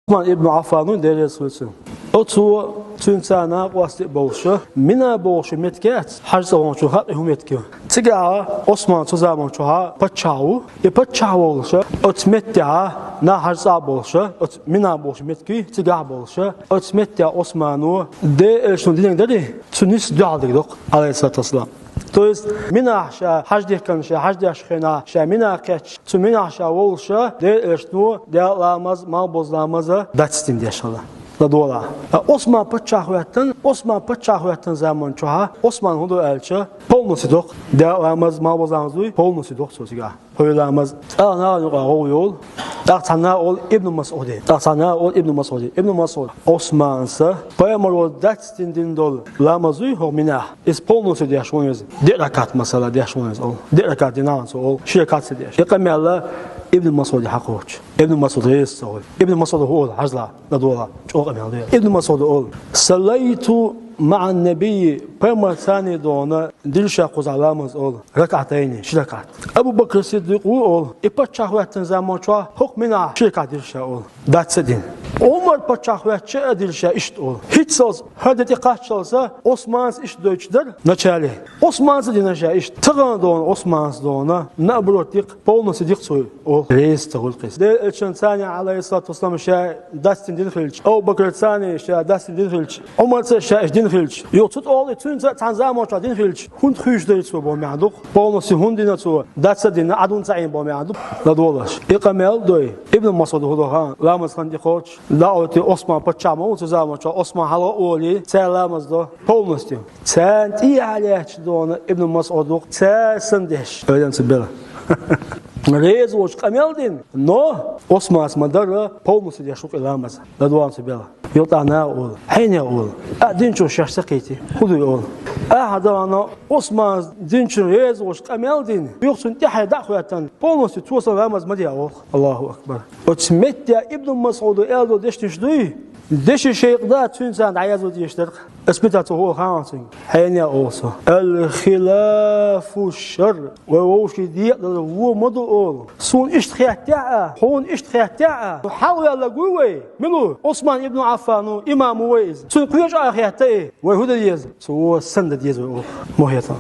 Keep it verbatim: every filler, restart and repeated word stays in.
Усман ибн Аффан, Дела реза хуьлда цунна. Оцо цуьнца накъостий болуш, Мина бохучу меттиг яц, хьажцӀа ваханчу хьакъехь хӀун меттиг ю. Цигахь Усман цу заман чохь паччахь ву. И паччахь волуш, оцу меттехь нах хьажцӀа болуш, оцу Мина бохучу меттиг ю, цигахь болуш, оцу меттехь Усмано Делан элчано динарг дарий, цуьнан нийсса дуьхьал дерг ду-кх, алейхиссалату вассалам. То есть, Минахь ша хьаждехкана, ша хьаждеш хенахь, ша Минахь кхетча, цу Минахь ша волуш, Делан элчано Делан ламаз, малхбуза ламаз дацдина деш хилла. ЛадогӀалахь. Ткъа Усман паччахь хӀоьттина, Усман паччахь хӀоьттина заман чохь, Усман хӀун до аьлча, полностью до-кх. Делан ламаз, малхбуза ламаз дуй, полностью до-кх цо цигахь. ХӀокху ламаз. ТӀаккха нахана юкъахь гӀовгӀа йолу. ТӀаккха цхьана олу Ибн Масъуде. ТӀаккха цхьана олу Ибн Масъуде. Ибн Масъуд: Усманца пайхамаро дацдина дина долу ламаз дуй хӀокху Минахь. Иза полностью деш ву иза. Диъ ракат, масала, деш ву иза олу. Диъ ракат дина цо олу. Ши ракат ца деш. И къамел Ибн Масъуде хьакхочу. Ибн Масъуд реза ца хуьлу. Ибн Масъуда хӀун олу, хьажал, ладогӀалахь, чӀогӀа къамел ду. Ибн Масъуда олу: «Саллайту маӀан-набийи», пайхамарца цхьаьна догӀана дина ша кхузахь ламаз олу. «Ракатайни», ши ракат. Абу Бакр Сиддикъ ву олу. И паччахь хӀоьттина заман чохь хӀокху Минахь ши ракат дира ша олу. Дац ца дина. Ӏумар паччахь хӀоьттича а дира ша иштта олу. ХӀинццалц, хӀара де тӀекхаччалц, Усманца иштта дойтуш дара начале. Усманца дина ша иштта. Тахана догӀана, Усманца догӀана, наоборот, дикха, полностью дикха цо олу. Реза ца хуьлу иза. Делан элчанца цхьаьна, алейхиссалату вассалам, ша дацдина дина хилча, Абу Бакарца цхьаьна ша дацдина дина хилча, Ӏумарца ша иштта дина хилча, юха цу тӀе а цуьнца цхьана заман чохь дина хилча, хӀунда хуьйцуш дара цо боху маьӀна ду-кх? Полностью хӀунда дина цо? Дац ца дина, Ӏа дуьйна ца Ӏийна боху маьӀна ду-кх? ЛадогӀалаш. И къамел ду. Ибн Масъуд хӀун до хан, ламаз хан тӀекхочуш, даӀвати Усман паччахь ма ву цу заман чохь, Усман хьалха а олий, цара ламаз до. Полностью. Царна тӀехьа лаьтташ догӀана Ибн Масъуд ву-кх, цара санна деш. Ойла ца бела. Реза волчу къамел дина, но Усманца ма-дарра, полностью деш ву-кх и ламаз. ЛадогӀалаш ца бела. Юха тӀаккха наха олу: «Хьенех олу. А динчух шаьш ца кхийти. ХӀун дуй?» олу. Ахьа догӀана Усманца динчун реза волчу къамел дина, юха цунна тӀаьхье дӀа а хӀоьттина, полностью цо санна ламаз ма де олу. Аллаху акбар. Оцу метте Ибн Масъуда аьлла долу дешнаш дуй? Деши шайх да, цуьнца дӀаязо дезаш дара. Ас пита цо хӀокху ханахь цуьнга. Хьенех олу цо. Ал-хилафу шарр. Вай вовшийн декъала вон ма ду олу. Суна иштта хеттехь а, хьуна иштта хеттехь а, хьалаваьлларг вуй вай? Мила ву? Усман ибн Аффан ву, имам ву вай иза. Цуьнан кхечу а хетта и. Вай хӀун дан деза? Цо санна дан деза вай олу. Ма хета.